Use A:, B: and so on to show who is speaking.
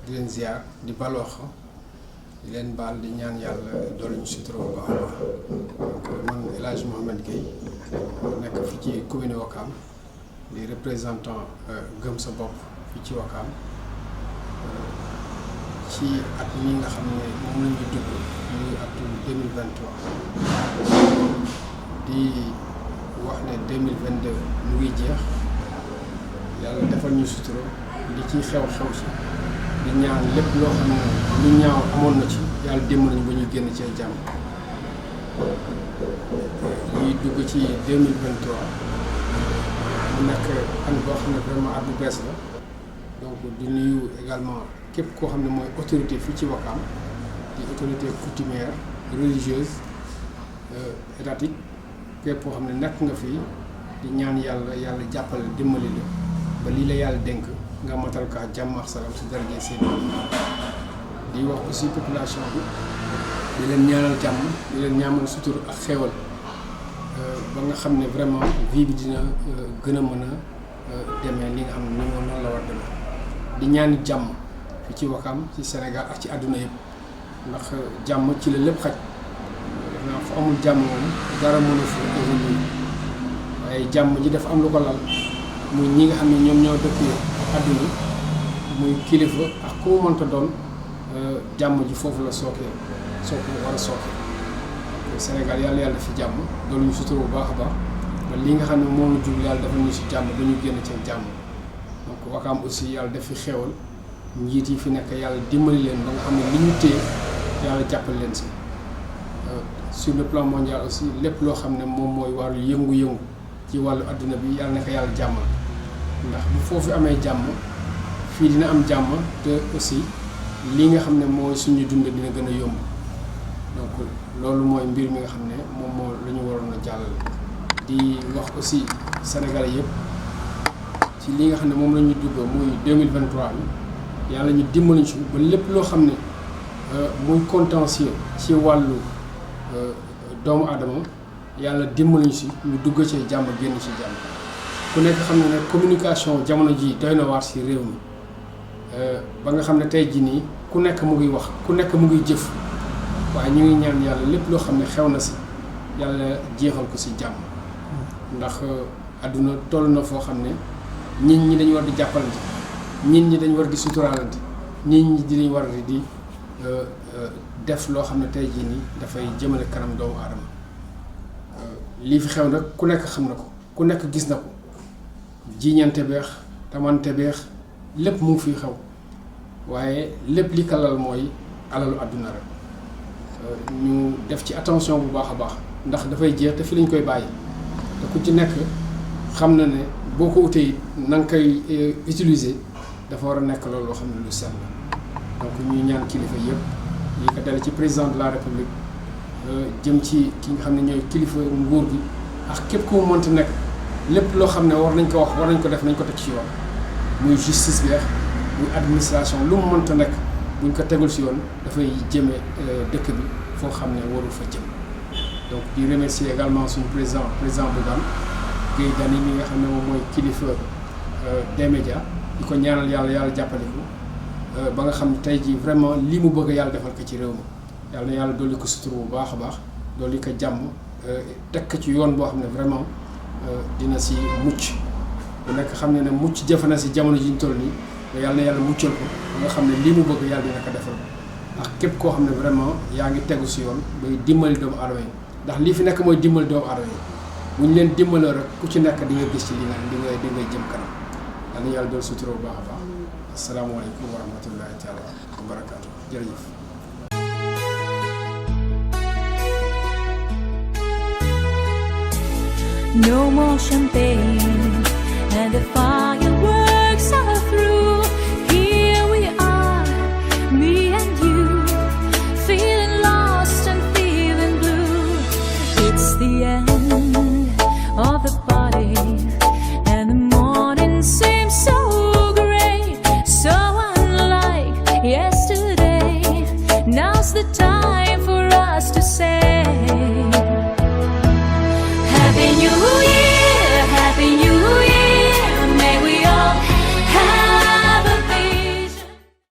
A: di leen ziar di baloox di leen baal di ñaan yàlla doole ñu sutura bu baax a baax donc man Elhadj Mohamed Gueye nekk fii ci commune Ouakam di représentant gëm sa bopp fii ci Ouakam ci at mi nga xam ne moom la ñu dugg muy atum 2023 di wax ne 2022 mu ngi jeex yàlla defal ñu sutura li ci xew-xew si di ñaan lépp loo xam ne lu ñaaw amoon na ci yàlla dimbali nañu ba ñu génn ci jàmm ñuy dugg ci 2023 mu nekk an boo xam ne vraiment at bu bees la donc di nuyu également képp koo xam ne mooy autorité fii ci Ouakam di autorité coutumière religieuse étatique képp koo xam ne nekk nga fii di ñaan yàlla jàppale dimbali la ba lii la yàlla dénk nga matal ka jàmm ak salaam si daraje seen di wax aussi population bi di leen ñaanal jàmm di leen ñaamal sutur ak xéewal ba nga xam ne vraiment vie bi dina gën a mën a demee li nga xam ne noonu la war demee di ñaani jàmm fi ci Ouakam ci Sénégal ak ci àdduna yëpp ndax jàmm ci la lépp xaj def naa fa amul jàmm moom dara mën a fa évoluer waaye jàmm ji dafa am lu ko lal muy ñi nga xam ne ñoom ñoo dëkk àdduna muy kilifa ak ku mu mënta doon jàmm ji foofu la sookee war a sookee Sénégal yàlla fi jàmm doolu ñu sutura bu baax a baax ba li nga xam ne moom la jug yàlla dafa ñu si jàmm ba ñu génn ci jàmm donc Ouakam aussi yàlla def fi xeewal njiit yi fi nekk yàlla dimbali leen ba nga xam ne li ñu téye yàlla jàppale leen si sur le plan mondial aussi lépp loo xam ne moom mooy wàllu yëngu-yëngu ci wàllu adduna bi yàlla na ko yàlla jàmmal ndax bu foofu amee jàmm fii dina am jàmm te aussi li nga xam ne mooy suñu dund dina gën a yomb donc loolu mooy mbir mi nga xam ne moom moo la ñu waroon a jàllale di wax aussi Sénégalais yëpp ci li nga xam ne moom la ñu dugg muy 2023 bi yàlla ñu dimbali ci ba lépp loo xam ne muy contentieux ci wàllu doomu aadama yàlla dimbali ci ñu dugg ci jàmm génn ci jàmm ku nekk xam ne ne communication jamono ji doy na waar ci réew mi ba nga xam ne tey jii nii ku nekk mu ngi wax ku nekk mu ngi jëf waaye ñu ngi ñaan yàlla lépp loo xam ne xew na si yàlla jeexal ko si jàmm ndax àdduna toll na foo xam ne nit ñi dañu war di jàppalante nit ñi dañu war di suturaalante nit ñi dinañ war di def loo xam ne tey jii nii dafay jëmale kanam doomu aadama lii fi xew nag ku nekk xam na ko ku nekk gis na ko jiiñante beex tamante beex lépp mu ngi fiy xew waaye lépp li kalal mooy alalu àdduna rek ñu def ci attention bu baax a baax ndax dafay jeex te fi lañ koy bàyyi te ku ci nekk xam na ne boo ko utee it na nga koy utiliser dafa war a nekk loolu loo xam ne lu sell donc ñuy ñaan kilifa yëpp yi ko dale ci président de la république jëm ci ki nga xam ne ñooy kilifa nguur gi ak képp ku mu mënta nekk lépp loo xam ne war nañ ko wax war nañ ko def nañ ko teg ci yoon muy justice bi muy administration lu mu mënta nekk buñ ko tegul ci yoon dafay jëme dëkk bi foo xam ne warul fa jëm donc di remercier également suñu président Bougane Gueye Dany mi nga xam ne moom mooy kilifa des médias di ko ñaanal yàlla jàppale ko ba nga xam ne tey jii vraiment li mu bëgg yàlla defal ko ci réew mi yàlla na yàlla dolli ko sutur bu baax a baax dolli ko jàmm teg ko ci yoon boo xam ne vraiment dina si mucc bu nekk xam ne mucc jafe na si jamono ji ñu toll nii te yàlla na yàlla muccal ko ba nga xam ne li mu bëgg yàlla dina ko defal ak képp koo xam ne vraiment yaa ngi tegu si yoon bay dimbali doomu aadama yi ndax lii fi nekk mooy dimbali doomu aadama yi bu ñu leen dimbaloo rek ku ci nekk di nga gis ci li nga di ngay jëm kanam yàlla na yàlla dool sutura bu baax a baax asalaamaaleykum wa rahmatullahi taala wa barakaatu jërëjëf.
B: No more champagne and the fireworks are through. Here we are, me and you, feeling lost and feeling blue. It's the end of the party and the morning seems so grey, so unlike yesterday.